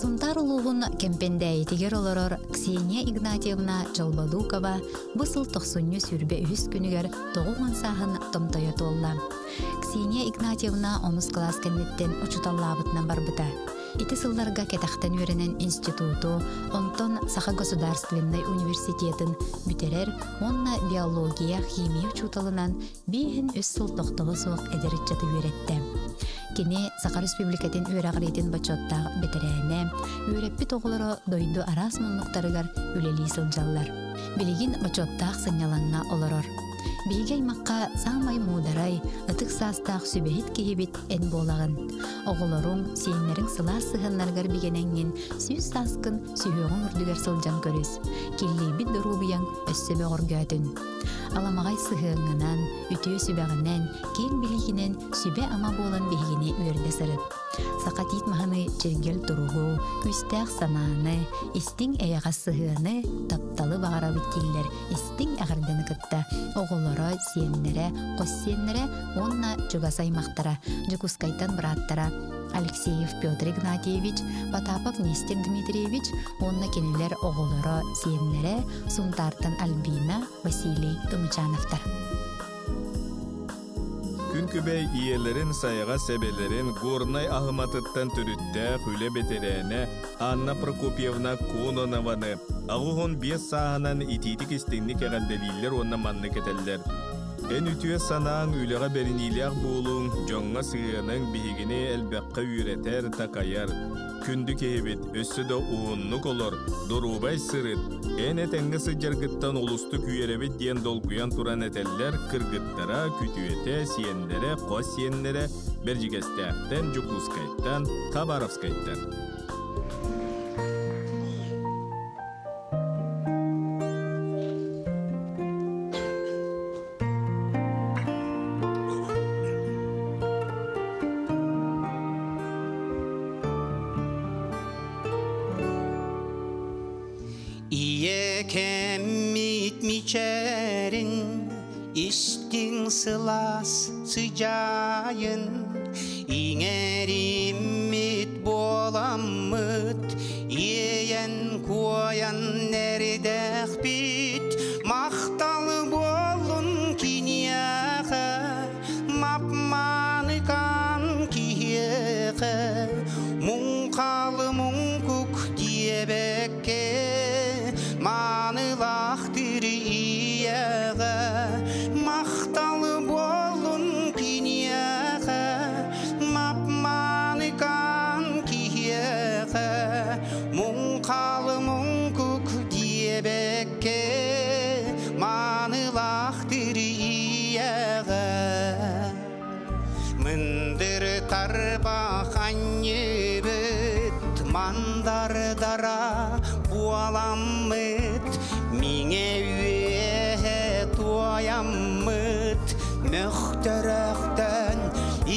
Сунтаар улууһун Кэмпэндээйитигэр олорор Ксения Игнатьевна Чолбодукова бу сыл тохсунньу 23 күнүгэр 90 сааһын томтойо туолла. Ксения Игнатьевна онус кылаас кэнниттэн учууталлаабытынан барбыта. Ити сылларга кэтэхтэн үөрэнэн институту, онтон Саха государственнай университетын бүтэрэр уонна биология, химия учууталынан биэһин үс сыл тохтоло суох эдэр ыччаты үөрэттэ. Кини Саха Республикатын үөрэҕириитин бочуоттаах бэтэрээнэ, үөрэппит оҕолоро дойду араас муннуктарыгар үлэлии сылдьаллар. Билигин бочуоттаах сынньалаҥҥа олорор. Биһиги аймахха саамай муударай, ытык саастаах сүбэһит киһибит эн буолаҕын. Оҕолоруҥ, сиэннэриҥ сылаас сыһыаннарыгар бигэнэҥҥин 100 сааскын сүһүөҕүҥ үрдүгэр сылдьан көрүс. Киллийбит доруобуйаҥ өссө бөҕөргөөтүн. Аламаҕай сыһыаҥҥынан, үтүө сүбэҕинэн, киэҥ билиигинэн сүбэ-ама буолан биһигини үөрдэ сырыт. Саха тиит маһыны чиргэл туругу, күүстээх санааны, истиҥ эйэҕэс сыһыаны, тапталы баҕарабыт дииллэр истиҥ эҕэрдэни кытта оҕолоро, сиэннэрэ, хос сиэннэрэ уонна чугас аймахтара, Дьокуускайтан бырааттара Алексеев Петр Игнатьевич, Потапов Нестер Дмитриевич уонна кинилэр оҕолоро, сиэннэрэ Сунтаартан Альбина, Василий Тумучановтар. Күн күбэй ийэлэрин, сайаҕас эбэлэрин Горнай аһыматыттан төрүттээх үлэ бэтэрээнэ Анна Прокопьевна Кононованы 85 сааһынан итиитик-истиҥник эҕэрдэлииллэр уонна маннык этэллэр. Эн үтүө санааҥ, үлэҕэ бэриниилээх буолууҥ, дьоҥҥо сыһыаныҥ биһигини элбэххэ үөрэтэр, такайар. Күндү киһибит, өссө да уһуннук олор, доруобай сырыт, эн этэҥҥэ сылдьаргыттан олустук үөрэбит диэн долгуйан туран этэллэр кыргыттара, күтүөтэ, сиэннэрэ, хос сиэннэрэ Бэрдьигэстээхтэн, Дьокуускайтан, Хабаровскайтан. Ийэ кэммит мичээрин, истиҥ сылаас сыдьаайын, иҥэриммит буоламмыт, иэйэн-куойан эридэхпит, махтал буоллун киниэхэ, мап-мааныкан киһиэхэ, муҥхалы муҥкук диэбэккэ, маанылаахтыр ийэҕэ, махтал буоллун киниэхэ, мап-мааныкан киһиэхэ, муҥхалы муҥкук диэбэккэ, маанылаахтыр ийэҕэ. Мындыр тарбах анньыбыт, мандардара буоламмыт, миҥэ үөһэ туойаммыт, мөхтөрөхтөн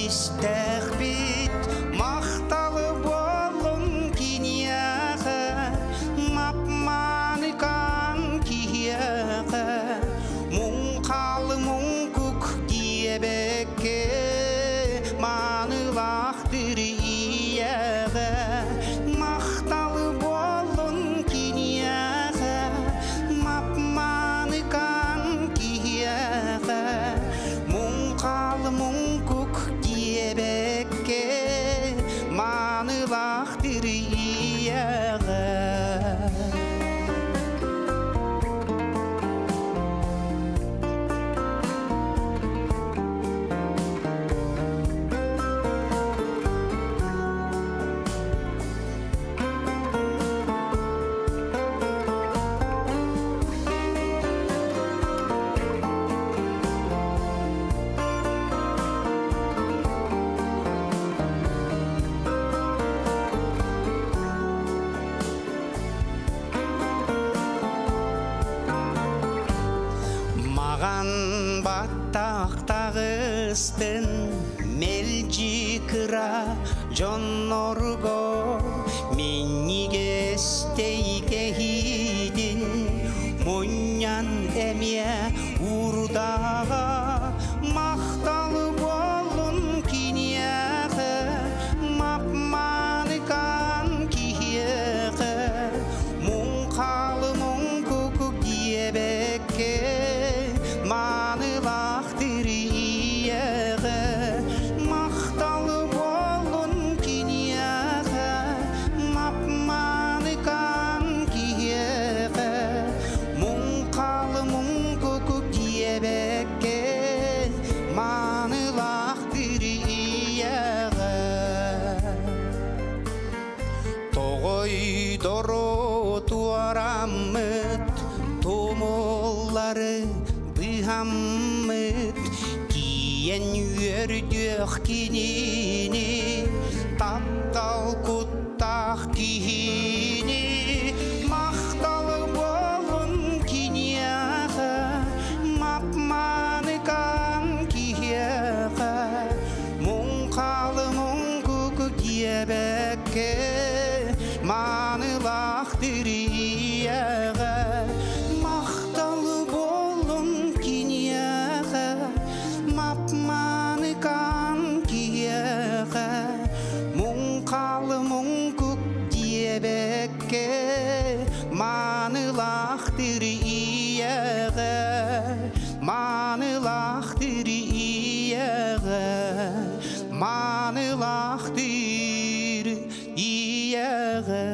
истэхпит, махталы буоллун киниэхэ, мап-мааныкан киһиэхэ, муҥхалы муҥкук диэбэккэ, маанылаахтыр ийэҕэ, махталы буоллун киниэхэ, мап-мааныкан киһиэхэ, муҥхалы муҥкук диэбэккэ, маанылаахтыр ийэҕэ. Маҕан баттахтаҕыстын мэлдьи кыра дьоннорго минньигэстэй кэһиитин мунньан эмиэ уурдаҕа махтал буоллун киниэхэ мап-мааныкан киһиэхэ. Тоҕойдору туораммыт, тумуллары быһаммыт, тиийэн үөрдүөх кинини, таптал куттаах киһини. Махтал буолун киниэхэ, мап-мааныкан киһиэхэ, муҥхалы муҥкук диэбэккэ, маанылаах тириэҕэ. Махтал буолун киниэхэ, мап-мааныкан киһиэхэ, муҥхалы муҥкук диэбэккэ, маанылаах тириэҕэ, маанылаах тириэҕэ, маанылаах ийэҕэ.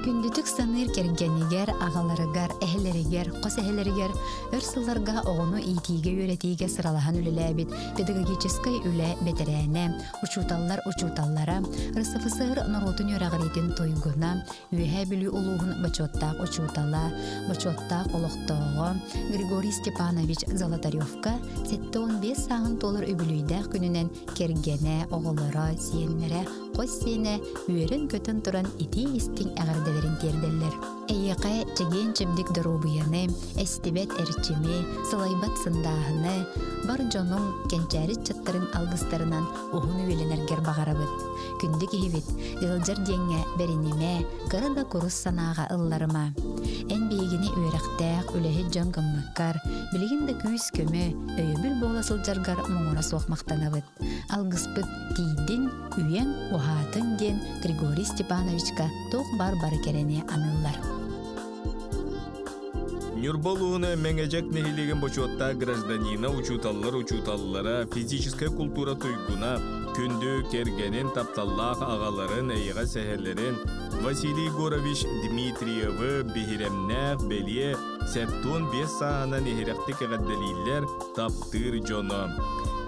Күндүтүк саныыр кэргэнигэр, аҕаларыгар, эһэлэригэр, хос эһэлэригэр өр сылларга оҕону иитиигэ үөрэтиигэ сыралаһан үлэлээбит педагогическай үлэ бэтэрээнэ, учууталлар учууталлара, РСФСР норуотун үөрэҕириитин туйгуна, Үөһээ Бүлүү улууһун бочуоттаах учуутала, бочуоттаах олохтооҕо Григорий Степанович Золотаревка 75 сааһын туолар үбүлүйдээх күнүнэн кэргэнэ, оҕолоро, сиэннэрэ, хос сиэнэ үөрэн-көтөн туран итии-истиҥ эҕэрдэлэрин тиэрдэллэр. Эйиэхэ чэгиэн-чэбдик доруобуйаны, эстибэт эрчими, сылайбат сындааһыны, бар дьонуҥ, кэнчээри ыччаттарыҥ алгыстарынан уһун үйэлэнэргэр баҕарабыт. Күндү киһибит, ыалдьар диэҥҥэ бэринимэ, кыра да курус санааҕа ылларыма. Эн биһигини үөрэхтээх, үлэһит дьон гыммыккар, билигин да күүс-көмө, өйөбүл буола сылдьаргар муҥура суох махтанабыт. Алгыспыт тиийдин, үйэҥ уһаатын диэн Григорий Степановичка туох баар бары кэрэни аныыллар. Ньурба улууһуна Мэҥэдьэк нэһилиэгин бочуоттаах гражданина, учууталлар учууталлара, физическэй култуура туйгуна, күндү кэргэнин, тапталлаах аҕаларын, эйэҕэс эһэлэрин Василий Егорович Дмитриевы биһирэмнээх бэлиэ 75 сааһынан иһирэхтик эҕэрдэлииллэр таптыыр дьоно.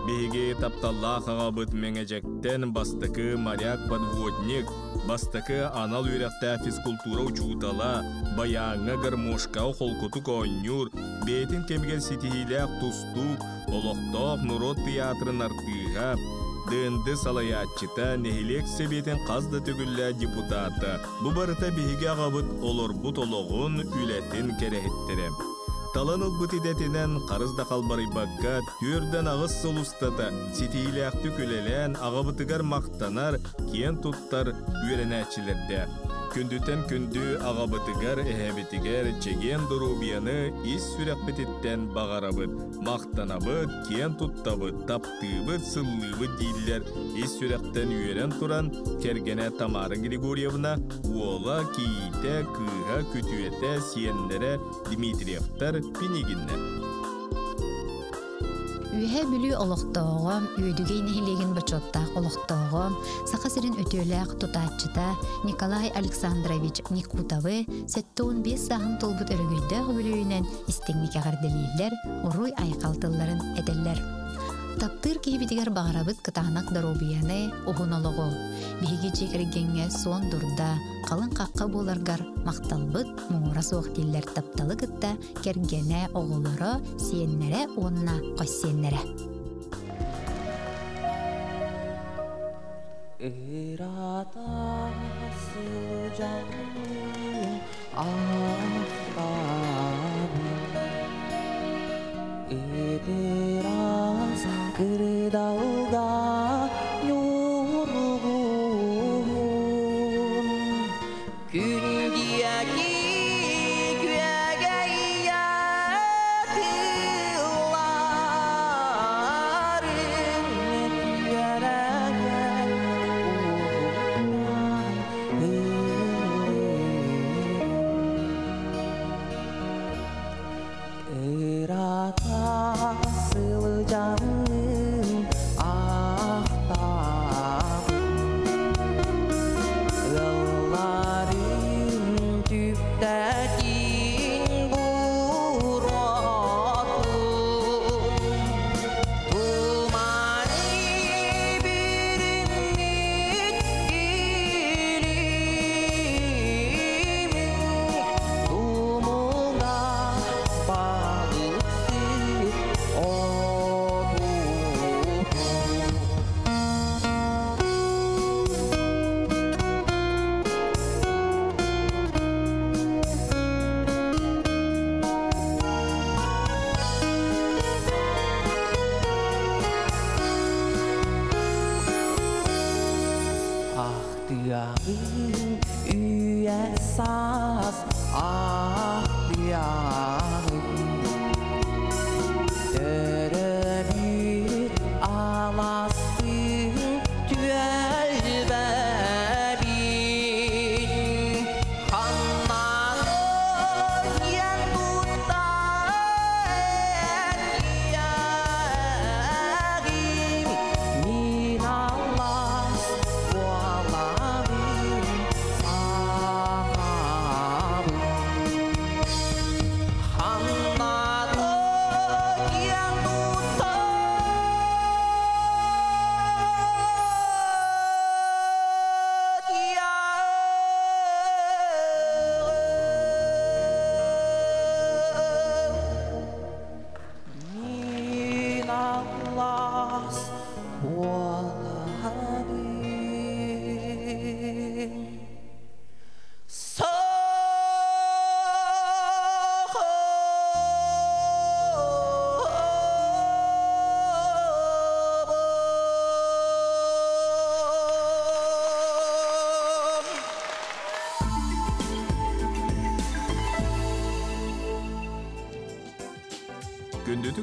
Биһиги тапталлаах аҕабыт Мэҥэдьэктэн бастакы моряк-подводник, бастакы анал үөрэхтээх физкултуура учуутала, байааҥҥа гармошкаҕа холкутук оонньуур, бэйэтин кэмигэр ситиһиилээх тустуук, олохтоох норуот тыйаатырын артыыһа, ДНД салайааччыта, нэһилиэк сэбиэтин хас да төгүллээх депутата. Бу барыта биһиги аҕабыт олорбут олоҕун, үлэтин кэрэһиттэрэ. Талан ылбыт идэтинэн харыс да халбарыйбакка 48 сыл устата ситиһиилээхтик үлэлээн аҕабытыгар махтанар, киэн туттар үөрэнээччилэрдээх. Күндүтэн күндү аҕабытыгар, эһэбитигэр чэгиэн доруобуйаны ис сүрэхпититтэн баҕарабыт, махтанабыт, киэн туттабыт, таптыыбыт, сыллыыбыт дииллэр ис сүрэхтэн үөрэн туран кэргэнэ Тамара Григорьевна, уола, кийиитэ, кыыһа, күтүөтэ, сиэннэрэ Дмитриевтар, Пинигиннэр. Үөһээ Бүлүү олохтооҕо, Үөдүгэй нэһилиэгин бочуоттаах олохтооҕо, Саха сирин үтүөлээх тутааччыта Николай Александрович Никутовы 75 сааһын туолбут өрөгөйдөөх үбүлүөйүнэн истиҥник эҕэрдэлииллэр, уруй-айхал тылларын этэллэр. Таптыыр киһибитигэр баҕарабыт кытаанах доруобуйаны, уһун олоҕу. Биһиги дьиэ кэргэҥҥэ суон дурда, халыҥ хахха буоларгар махталбыт муҥура суох дииллэр тапталы кытта кэргэнэ, оҕолоро, сиэннэрэ уонна хос сиэннэрэ. Ырата сылдьан ахтабын Ытырас кырдалга ньургуһун Күн диэки күөгэйэ тылларын күөрэгэй уһуктан Ырата сылдьаммын ахтабын Ыалларым түптэтин буруотун.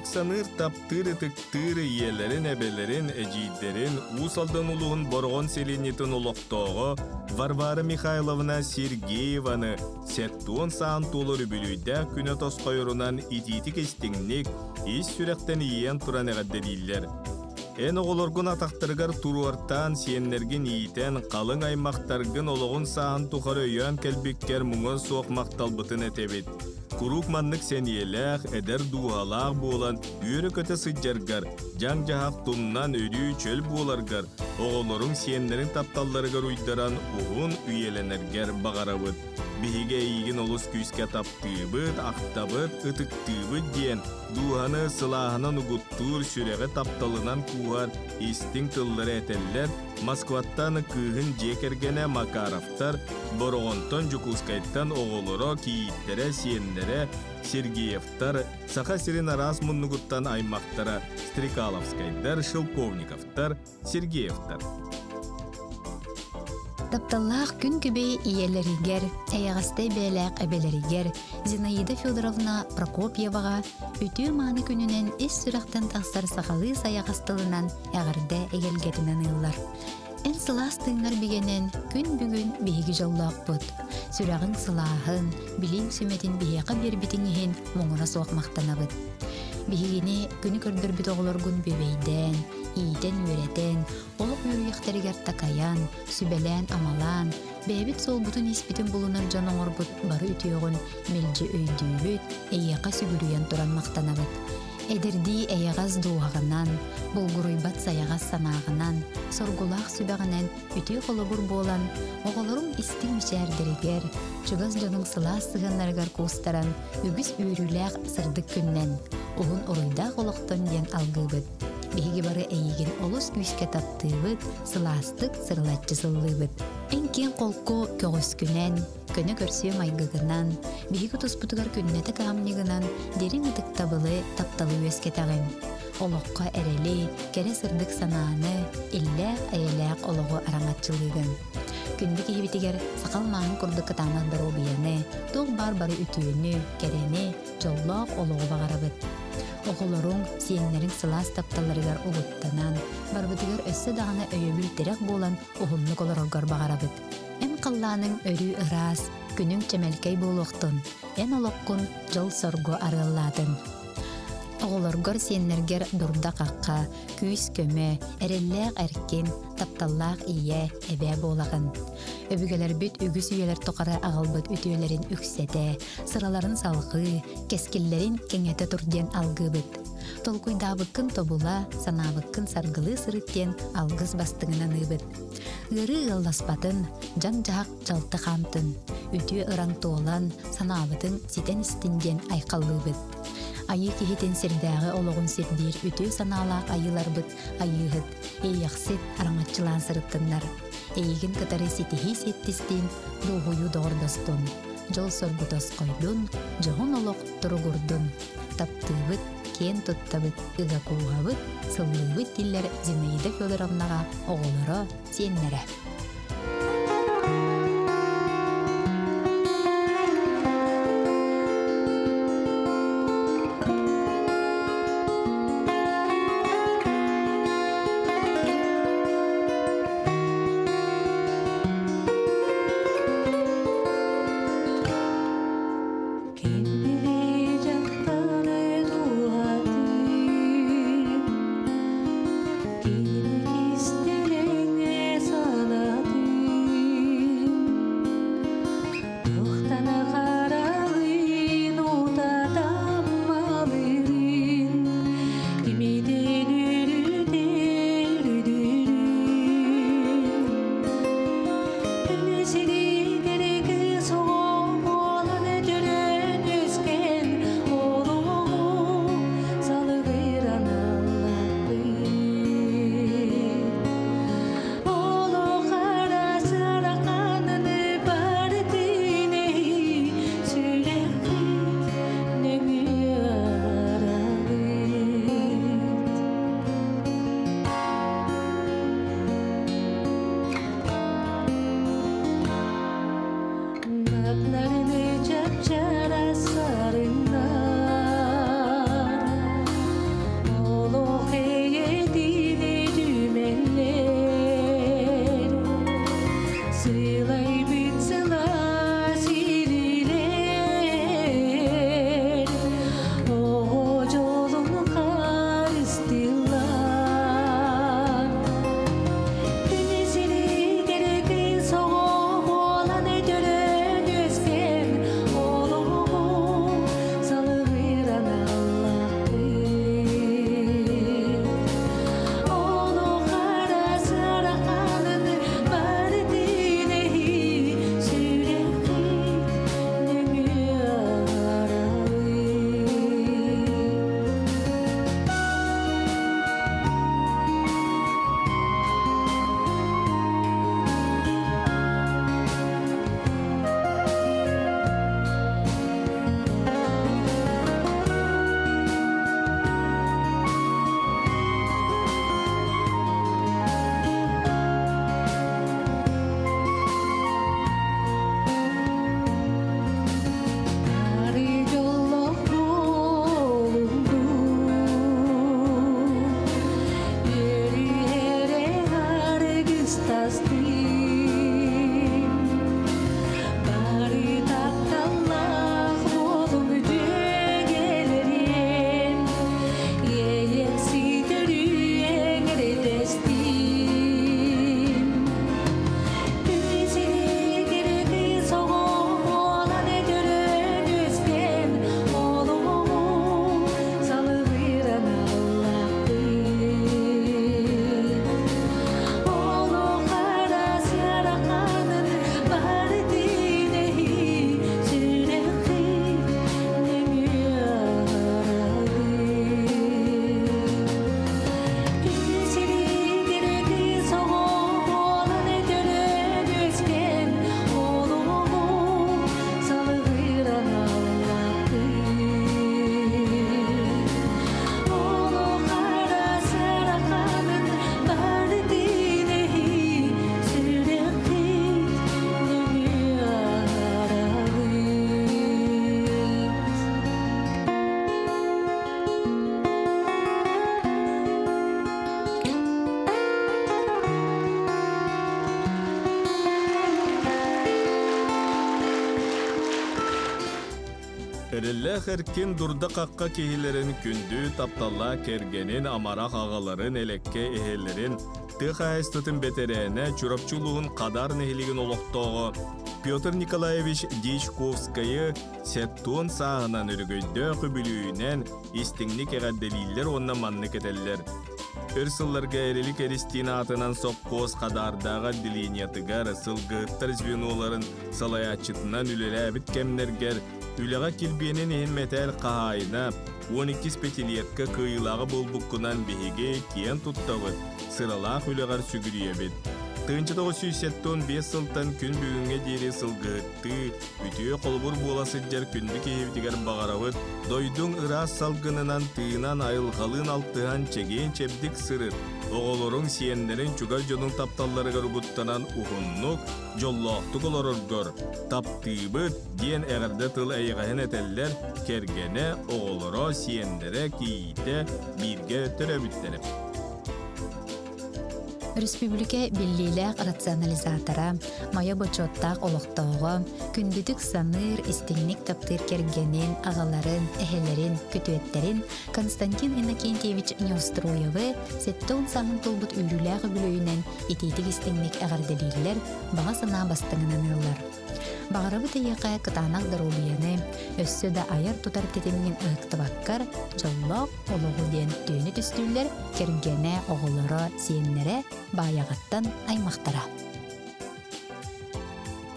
Күндүтүк саныыр, таптыыр, ытыктыыр ийэлэрин, эбэлэрин, эдьиийдэрин Уус Алдан улууһун Бороҕон сэлиэнньэтин олохтооҕо Варвара Михайловна Сергееваны 70 саан туолар үбүлүөйдээх күнэ тосхойорунан итиитик-истиҥник, ис сүрэхтэн ийийэн туран эҕэрдэлииллэр. Эн оҕолоргун атахтарыгар туруортаан, сиэннэргин иитэн, халыҥ аймахтаргын олоҕун сааһын тухары өйөөн кэлбиккэр муҥа суох махталбытын этэбит. Куруук маннык сэниэлээх, эдэр дууһалаах буолан үөрэ-көтө сылдьаргар, дьаҥ-дьаһах тумнан өрүү чөл буоларгар, оҕолоруҥ, сиэннэриҥ тапталларыгар уйдаран уһун үйэлэнэргэр баҕарабыт. Биһиги эйигин олус күүскэ таптыыбыт, ахтабыт, ытыктыыбыт диэн дууһаны сылааһынан угуттуур, сүрэҕи тапталынан кууһар истиҥ тыллары этэллэр Москваттан кыыһын дьиэ кэргэнэ Макаровтар, Бороҕонтон, Дьокуускайтан оҕолоро, кийииттэрэ, сиэннэрэ Сергеевтар, Саха сирин араас муннугуттан аймахтара Стрекаловскайдар, Шелковниковтар, Сергеевтар. Тапталлаах күн күбэй ийэлэригэр, эйэҕэстэй бэйэлээх эбэлэригэр Зинаида Федоровна Прокопьеваҕа үтүө-мааны күнүнэн ис сүрэхтэн тахсар сахалыы сайаҕас тылынан эҕэрдэ эгэлгэтинэн ыыллар. Эн сылаас тыыҥҥар бигэнэн күн бүгүн биһиги дьоллоохпут. Сүрэҕиҥ сылааһын, билиҥ сүмэтин биһиэхэ биэрбитиҥ иһин муҥура суох махтанабыт. Биһигини күнү көрдөрбүт оҕолоргун бүөбэйдээн, иитэн-үөрэтэн, олох үөрүйэхтэригэр такайан, сүбэлээн-амалаан, бэйэбит суолбутун-ииспитин булунар дьон оҥорбут бары үтүөҕүн мэлдьи өйдүүбүт, эйиэхэ сүгүрүйэн туран махтанабыт. Эдэрдии эйэҕэс дууһаҕынан, булгуруйбат сайаҕас санааҕынан, соргулаах сүбэҕинэн үтүө холобур буолан, оҕолоруҥ истиҥ мичээрдэригэр, чугас дьонуҥ сылаас сыһыаннарыгар куустаран, үгүс үөрүүлээх сырдык күннэн, уһун уруйдаах олохтон диэн алгыыбыт. Биһиги бары эйигин олус күүскэ таптыыбыт, сылаастык сырылаччы сыллыыбыт. Эн киэҥ холку көҕүскүнэн, көнө көрсүө майгыгынан, биһиги туспутугар күннэтэ кыһамньыгынан дириҥ ытыктабылы, тапталы үөскэтэҕин. Олоххо эрэли, кэрэ сырдык санааны, иллээх-эйэлээх олоҕу араҥаччылыыгын. Күндү киһибитигэр сахал мааһын курдук кытаанах доруобуйаны, туох баар бары үтүөнү, кэрэни, дьоллоох олоҕу баҕарабыт. Оҕолоруҥ, сиэннэриҥ сылаас тапталларыгар угуттанан, барбытыгар өссө даҕаны өйөбүл-тирэх буолан уһуннук олороргор баҕарабыт. Эн халлааныҥ өрүү ыраас, күнүҥ чэмэлкэй буолуохтун, эн олоххун дьол-соргу арыаллаатын. Оҕолоргор, сиэннэргэр дурда-хахха, күүс-көмө, эрэллээх эркин, тапталлаах ийэ, эбээ буолаҕын. Өбүгэлэрбит үгүс үйэлэр тухары аҕалбыт үтүөлэрин үксэтэ, сыраларын салҕыы, кэскиллэрин кэҥэтэ тур диэн алгыыбыт. Толкуйдаабыккын тобула, санаабыккын саргылыы сырыт диэн алгыс бастыҥынан ыыбыт. Ыарыы ыалласпатын, дьаҥ-дьаһах дьалты хаамтын, үтүө ыраҥ туолан, санаабытын ситэн истин диэн айхаллыыбыт. Айыы киһитин сирдээҕи олоҕун сирдиир үтүө санаалаах айыыларбыт айыыһыт, иэйэхсит араҥаччылаан сырыттыннар. Эйигин кытары ситиһии сиэттистиин, дуоһуйуу доҕордостун. Дьол-соргу тосхойдун, дьоһун олох туругурдун. Таптыыбыт, киэн туттабыт, ыга кууһабыт, сыллыыбыт дииллэр Зинаида Федоровнаҕа оҕолоро, сиэннэрэ. Ким дьахтары дууһатын, кини кистэлэҥэ. Эрэллээх эркин дурда-хахха киһилэрин күндү тапталлаах кэргэнин, амарах аҕаларын, элэккэ эһэлэрин, тыа хаһаайыстыбатын бэтэрээнэ, Чурапчы улууһун Хадаар нэһилиэгин олохтооҕо Петр Николаевич Дьячковскайы 70 сааһынан өрөгөйдөөх үбүлүөйүнэн истиҥник эҕэрдэлииллэр уонна маннык этэллэр. Өр сылларга Эрилик Эристиин аатынан сопхуос Хадаардааҕы отделениетыгар сылгыһыттар звеноларын салайааччытынан үлэлээбит кэмнэргэр үлэҕэ килбиэнин иһин мэтээл хаһаайына, 12 пятилетка кыайыылааҕа буолбуккунан биһиги киэн туттабыт, сыралаах үлэҕэр сүгүрүйэбит. 1975 сылтан күн бүгүҥҥэ диэри сылгыһыттыы, үтүө холобур буола сылдьар күндү киһибитигэр баҕарабыт, дойдуҥ ыраас салгынынан тыынан айылҕалыын алтыһан чэгиэн-чэбдик сырыт, оҕолоруҥ, сиэннэриҥ чугас дьонуҥ тапталларыгар угуттанан уһуннук, дьоллоохтук олороргор таптыыбыт диэн эҕэрдэ тыл эйэҕэһин этэллэр кэргэнэ, оҕолоро, сиэннэрэ, кийиитэ, бииргэ төрөөбүттэрэ. Өрөспүүбүлүкэ биллиилээх рационализатора, Майа бочуоттаах олохтооҕо, күндүтүк саныыр, истиҥник таптыыр кэргэнин, аҕаларын, эһэлэрин, күтүөттэрин Константин Иннокентьевич Неустроевы 70 сааһын туолбут үөрүүлээх үбүлүөйүнэн итиитик истиҥник эҕэрдэлииллэр, баҕа санаа бастыҥынан ыаллар. Баҕарабыт эйиэхэ кытаанах доруобуйаны, өссө да айар-тутар тэтимҥин ыһыктыбаккар, дьоллоох олоҕу диэн түүнү түстүүллэр кэргэнэ, оҕолоро, сиэннэрэ, баайаҕаттан аймахтара.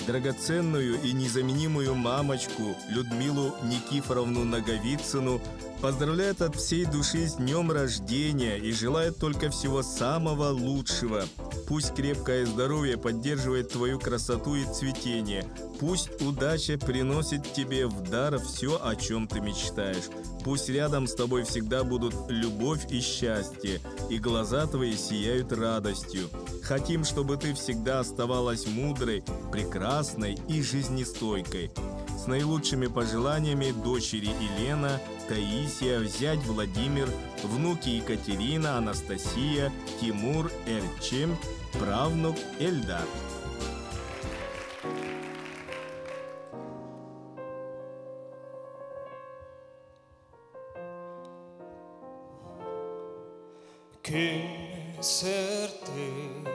Драгоценную и незаменимую мамочку Людмилу Никифоровну Наговицыну поздравляет от всей души с днем рождения и желает только всего самого лучшего. Пусть крепкое здоровье поддерживает твою красоту и цветение. Пусть удача приносит тебе в дар все, о чем ты мечтаешь. Пусть рядом с тобой всегда будут любовь и счастье, и глаза твои сияют радостью. Хотим, чтобы ты всегда оставалась мудрой, прекрасной и жизнестойкой. С наилучшими пожеланиями дочери Елена, Таисия, зять Владимир, внуки Екатерина, Анастасия, Тимур, Эрчим, правнук Эльдар. Күн сырдык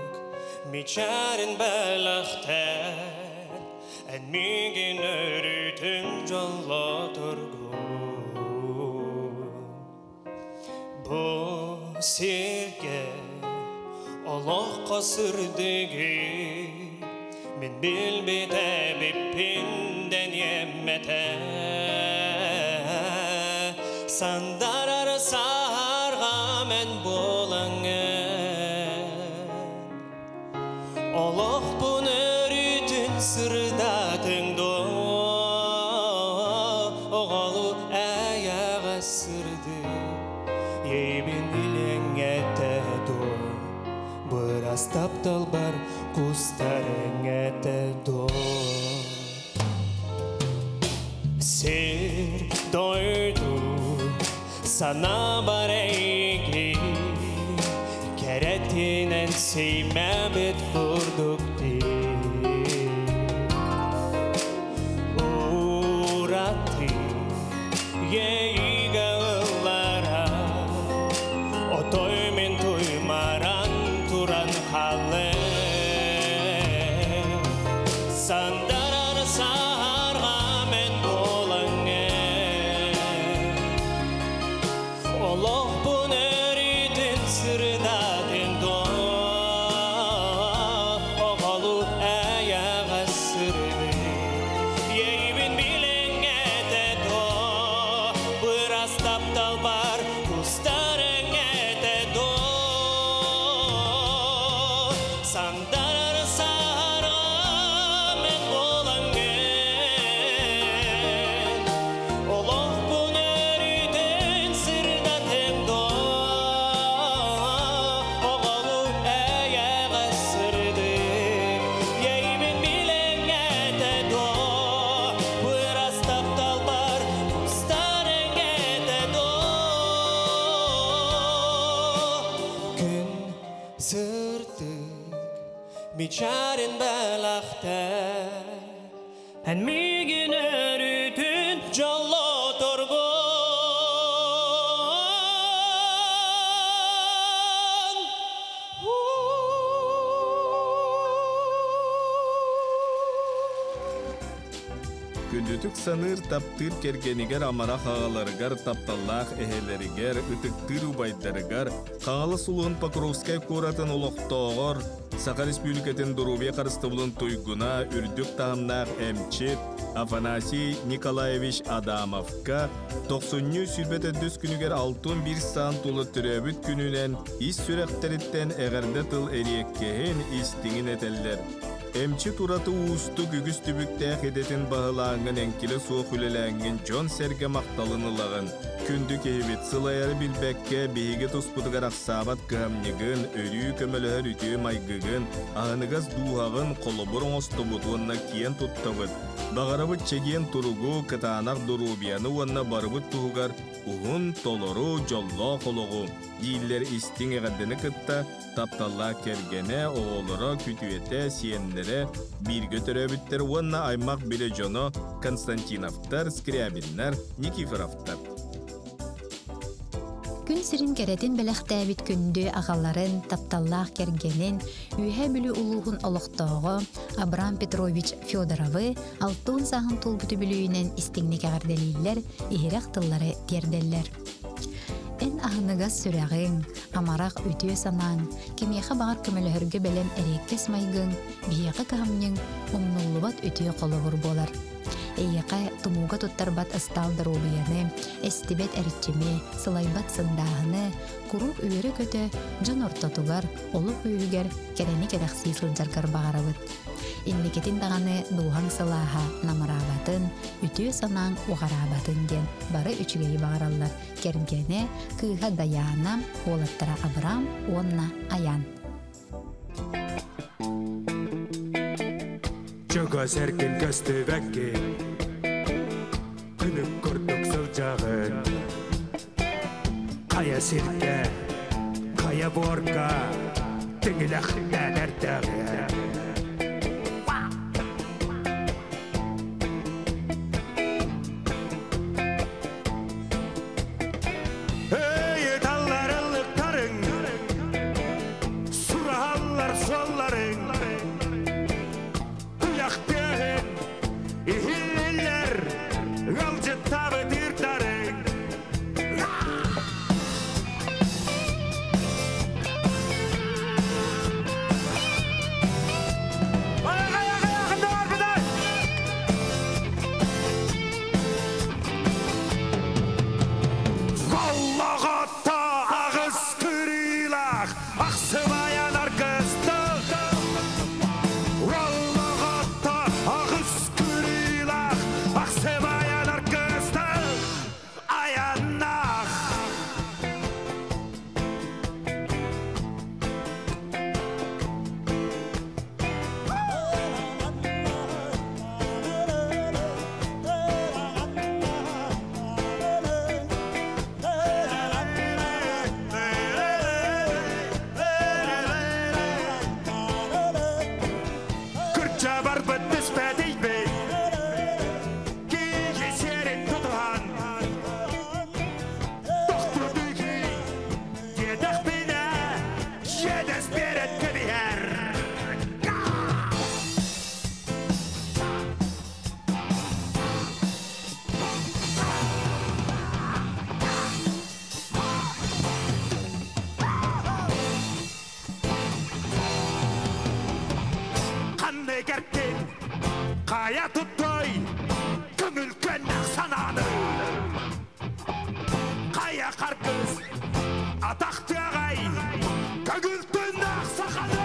мичээрин бэлэхтэн Эн миигин өрүүтүн дьоллоторгун Бу сиргэ олоххо сырдыгы Мин билбит эбиппин дэниэм этэ Сандарар саһарга мен буолаҥҥын Олохпун өрүүтүн сырдатыҥ дуо Оҕолу эйэҕэ сырдык Иэйбин илиҥҥэтэ дуо Бырас тапталбар кустарыҥ этэ дуо Сир дойду санаабар эйигин Кэрэтинэн симэбит курдук дии Ураты иэйиигэ ыллара Отой мин туймаран туран хааллым Сандарар саһарга мен буолаҥҥын Олохпун өрүтүн сырдатын дуо Оҕолу эйэҕэ сырдыы Иэйибин билиҥҥэтэ дуо Бырас тапталбар кустарыҥ этэ дуо Сандарар саһарга мен буолаҥҥын Олохпун өрүтүн сырдатыҥ дуо Оҕолу эйэҕэ сырдык Иэйибин билиҥҥэтэ дуо Бырас тапталбар кустарыҥ этэ дуо Күн сырдык мичээрин бэлэхтэн Эн миигин өрүүтүн дьоллотургун. Күндүтүк саныыр таптыыр кэргэнигэр амарах аҕаларыгар, тапталлаах эһэлэригэр, ытыктыыр убайдарыгар, Хаҥалас улууһун Покровскай куоратын олохтооҕор, Саха Республикатын доруобуйа харыстабылын туйгуна, үрдүк таһымнаах эмчит Афанасий Николаевич Адамовка тохсунньу 24 күнүгэр 61 саан тула төрөөбүт күнүнэн ис сүрэхтэриттэн эҕэрдэ тыл эриэккэһин истиҥин этэллэр. Эмчит ураты уустук үгүс түбүктээх идэтин баһылааҥҥын эҥкилэ суох үлэлээҥҥин дьон-сэргэ махталын ылаҕын. Күндү киһибит сылайары билбэккэ биһиги туспутугар ахсаабат кыһамньыгын, өрүү көмөлөһөр үтүө майгыгын, аһыныгас дууһаҕын холобур оҥостобут уонна киэн туттабыт. Баҕарабыт чэгиэн туругу, кытаанах доруобуйаны уонна барыбыт туһугар уһун, толору, дьоллоох олоҕу, дииллэр истиҥ эҕэрдэни кытта тапталлаах кэргэнэ, оҕолоро, күтүөтэ, сиэннэрэ, бииргэ төрөөбүттэр уонна аймах билэ дьоно Константиновтар, Скрябиннар, Никифоровтар. Күн сирин кэрэтин бэлэхтээбит күндү аҕаларын, тапталлаах кэргэнин, Үөһээ Бүлүү улууһун олохтооҕо Абрам Петрович Федоровы алтын сааһын туолбут үбүлүөйүнэн истиҥник эҕэрдэлииллэр, иһирэх тыллары тиэрдэллэр. Эн аһыныгас сүрэҕиҥ, амарах үтүө санааҥ, кимиэхэ баҕар көмөлөһөргө бэлэм эриэккэс майгыҥ, биһиэхэ кыһамньыҥ умнуллубат үтүө холобур буолар. Эйиэхэ тумууга туттарбат ыстаал доруобуйаны, эстибэт эрчими, сылайбат сындааһыны, куруук үөрэ-көтө дьон ортотугар, олох үөһүгэр кэрэни кэрэхсии сылдьаргар баҕарабыт. Инникитин даҕаны дууһаҥ сылааһа намыраабатын, үтүө санааҥ уҕараабатын диэн бары үчүгэйи баҕараллар кэргэнэ, кыыһа Дайаана, уолаттара Абрам уонна Аян. Чугас эргин көстүбэккин, күнүк курдук сылдьаҕын. Хайа сиргэ, хайа буорга, тиҥилэхтээн эрдэҕин. Ыйыталлар ыллыктарыҥ, сураһаллар суолларыҥ, туйах тыаһын иһиллэр ыалдьыттаабыт ыырдарыҥ. Оллоҕотто аҕыс кырыылаах ахсыбайан аргыстых. Оллоҕотто аҕыс кырыылаах ахсыбайан аргыстых. Аяннаах. Кырдьа барбыт түспэтийбит, киһи сиэрин тутуһан, тохтутуйхи диэтэхпинэ, иэдэс биэрэн кэбиһэр. Ханны кэртин, хайа туттой, көҥүл көннөх санааны. Хайа харгыс, атахтыаҕай, көҥүл тыыннаах саханы!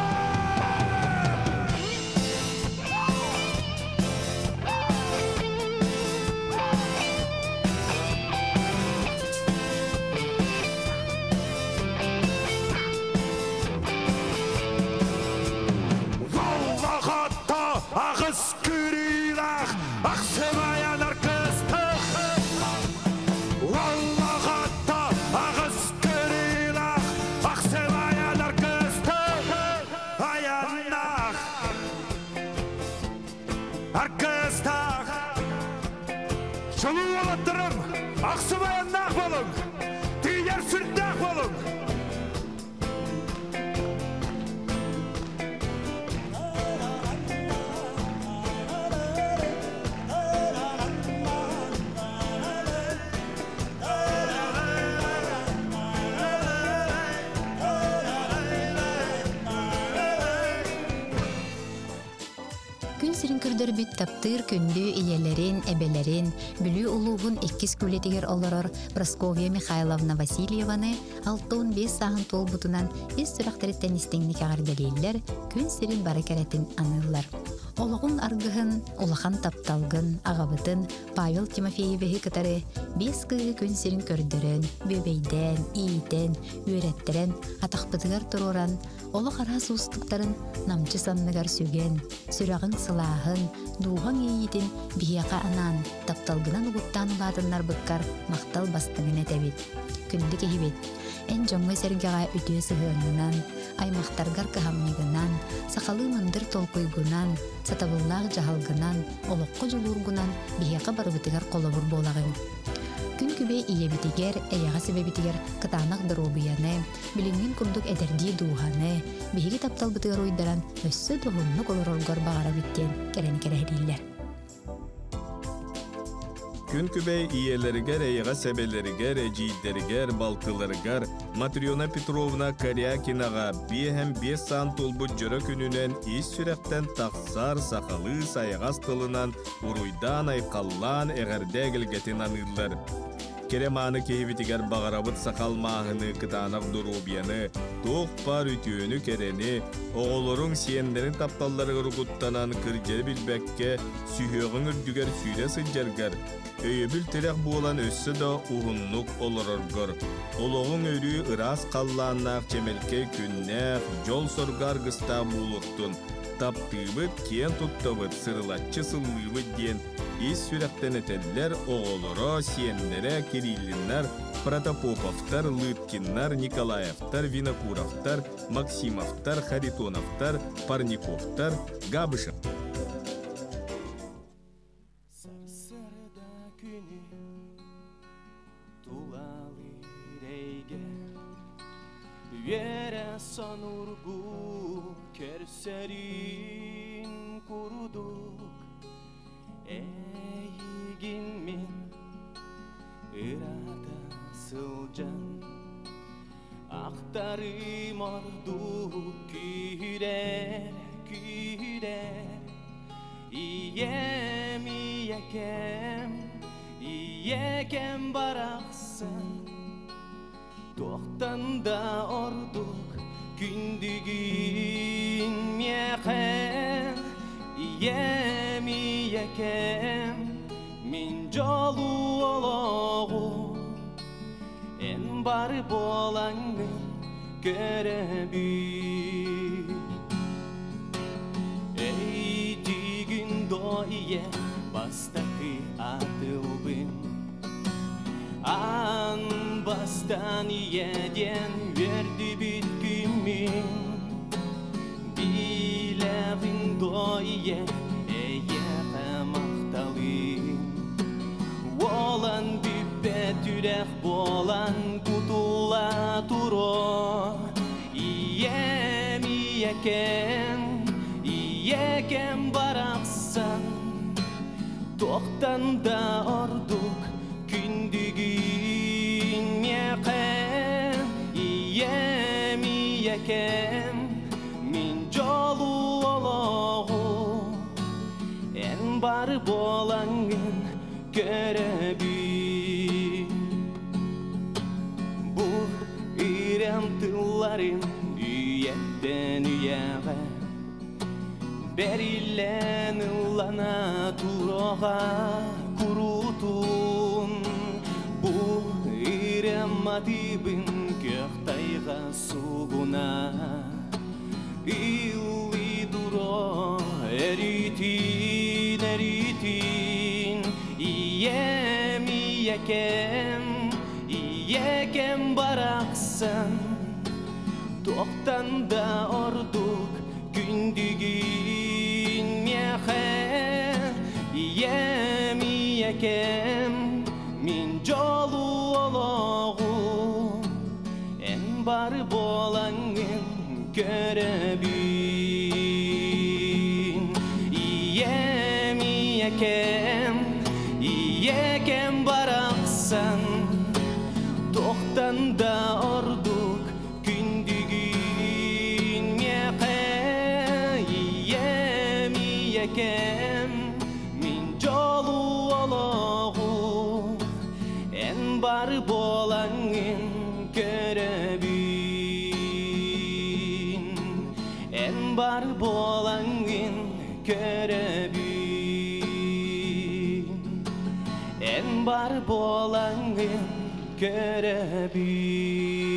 Воллоҕотто аҕыс кырыылаах ахсыбайан аргыстых. Воллоҕотто аҕыс кырыылаах ахсыбайан аргыстых. Аяннаах аргыстаах. Чулуу уолаттарым, ахсыбайаннаах болуҥ, тиийэр сүрдээх болуҥ. Көрдөрбүт таптыыр күндү ийэлэрин, эбэлэрин, Бүлүү улууһун иккис күлэтигэр олорор Прасковья Михайловна Васильеваны 65 сааһын туолбутунан ис сүрэхтэриттэн истиҥник эҕэрдэлииллэр, күн сирин бары кэрэтин аныыллар. Олоҕун аргыһын, улахан тапталгын, аҕабытын Павел Тимофеевиһы кытары биэс кыыһы күн сирин көрдөрөн, бүөбэйдээн, иитэн, үөрэттэрэн, атахпытыгар туруоран, олох араас уустуктарын намчы санныгар сүгэн, сүрэҕиҥ сылааһын, дууһаҥ иэйиитин биһиэхэ анаан, тапталгынан угуттаан улаатыннарбыккар махтал бастыҥын этэбит. Күндү киһибит, эн дьоҥҥо-сэргэҕэ үтүө сыһыаҥҥынан, аймахтаргар кыһамньыгынан, сахалыы мындыр толкуйгунан, сатабыллаах дьаһалгынан, олоххо дьулуургунан биһиэхэ барыбытыгар холобур буолаҕыҥ. Күн күбэй ийэбитигэр, эйэҕэс эбэбитигэр кытаанах доруобуйаны, билиҥҥин курдук эдэрдии дууһаны, биһиги тапталбытыгар уйдаран өссө да уһуннук олороргор баҕарабыт диэн кэрэни кэрэһилииллэр. Күн күбэй ийэлэригэр, эйэҕэс эбэлэригэр, эдьиийдэригэр, балтыларыгар Матрена Петровна Корякинаҕа биэһэн биэс саан туолбут дьоро күнүнэн ис сүрэхтэн тахсар сахалыы сайаҕас тылынан уруйдаан-айхаллаан эҕэрдэ эгэлгэтин аныыллар. Кэрэ мааны киһибитигэр баҕарабыт саха алмааһыны, кытаанах доруобуйаны, туох баар үтүөнү-кэрэни, оҕолоруҥ, сиэннэриҥ тапталларыгар угуттанан кырдьары билбэккэ сүһүөҕүҥ үрдүгэр сүүрэ сылдьаргар, өйөбүл-тирэх буолан өссө да уһуннук олороргор, олоҕуҥ өрүү ыраас халлааннаах чэмэлкэй күннээх, дьол-сорго аргыстаах буолуохтун, таптыыбыт, киэн туттабыт, сырылаччы сыллыыбыт диэн ис сүрэхтэн этэллэр оҕолоро, сиэннэрэ Кириллиннар, Протопоповтар, Лыткиннар, Николаевтар, Винокуровтар, Максимовтар, Харитоновтар, Парниковтар, Габышев. Сарсыарда күнү тулалыыр эйгэ Үөрэ сонургуу көрсөрүн курдук Эйигин мин ыраата сылдьан Ахтарым ордук күүрэр, күүрэр Ийэм, ийэкэм, ийэкэм барахсан Туохтан да ордук күндүгүн миэхэ Ийэм, ийэкэм, мин дьолу олоҕум Эн бары буолаҥҥын көрөбүн Өйдүүгүн дуо ийэ бастакы атылбын Аан бастаан ийэ диэн үөрдүбүт күммүн Билэҕин дуо ийэ эйиэхэ махталым Уолан бүппэт үрэх буолан кутулла туруо Ийэм, ийэкэм, ийэкэм барахсан Туохтан да ордук күндүгүн миэхэ Ийэм, ийэкэм, мин дьолу олоҕу Эн бары буолаҥҥын көрөбүн Бу ирэм тылларым үйэттэн үйэҕэ Бэриллэн ыллана туруоҕа куруутун Бу ирэм матыыбын күөх тайҕа сугуна Ыллыы туруо өрүүтүн, өрүүтүн Ийэм, ийэкэм, ийэкэм барахсан Туохтан да ордук күндүгүн миэхэ Ийэм, ийэкэм, мин дьолу олоҕу Эн бары буолаҥҥын көрөбүн Ийэм, ийэкэм, ийэкэм барахсан Туохтан да ордук күндүгүн миэхэ Ийэм, ийэкэм, Бар болаңын көрөбүн. Эн бар болаңын көрөбүн. Эн бар болаңын көрөбүн.